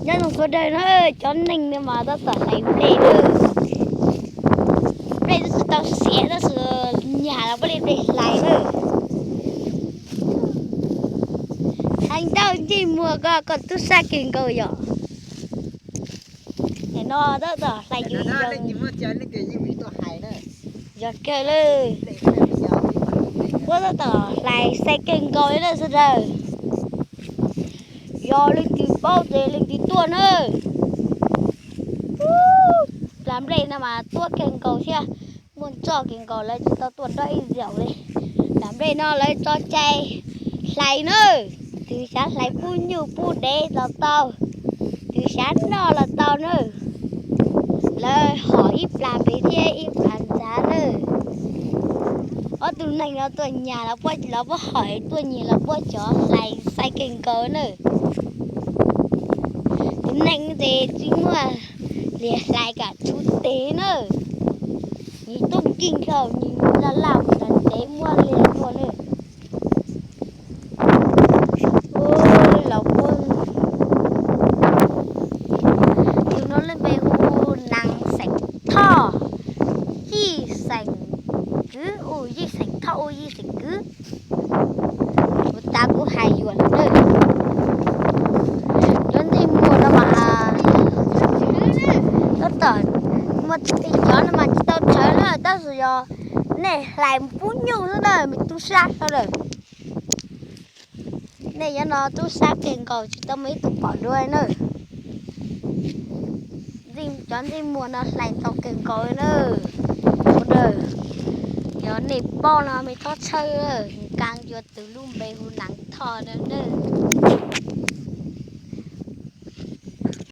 Nyob zoo sawv daws na, cov neeg no mas tab tom hlais nplej na. Nplej twb tsis tau siav tab sis nyag los puav leej nplej hlais na. Hais ntau ntsej muag ko koj tub sab kawg nkaus yom. Nim no tab tom hlais yus yos, yos kawg lawm. Puab tab tom hlais sai kawg nkaus li na sawv daws. Yog leej twg paub ces leej twg tuaj na. Plas nplej no mas tuab kawg nkaus thiab, muaj ntsoj kawg nkaus, lawv tsis tau tuaj dob ib zaug li. Plas nplej no lawv tso cai hlais na, twg xav hlais pub nyuj pub dev los tau, twg xav noj los tau na. Lawv hom ib plas pem thiab ib plas ntxav na. Ob tug neeg no tuaj nyag los puab, los puab hom tuaj nyag los puab cov hlais sai kawg nkaus na. Tus neeg ces tsis muaj li hlais kam tshub tes na. Nyias tub nkeeg kawg, nyias laj laj mus tas ntev muab li tuaj na. Los puab, tus no lub npe hu Nees xeem Thoj, Yij xeem Kwv, u Yij xeem Thoj, u Yij xeem Kwv. Kuv tas kuv hais yuav lawm na. Cov ntsej muag no mas tab tom muaj tej cov no mas tsis tau tshawv na, tab sis yog nej hlais pub nyuj xwb na me tub sab sawv daws. Nej nyob no tub sab kawg nkaus tsis tau muaj ib tug pom dua na. Cov ntsej muag no hlais tau kawg nkaus na. Sawv daws, yog nej paub no me txhob tshawb, nkaas yuav tus lub npe hu Nees Thoj na.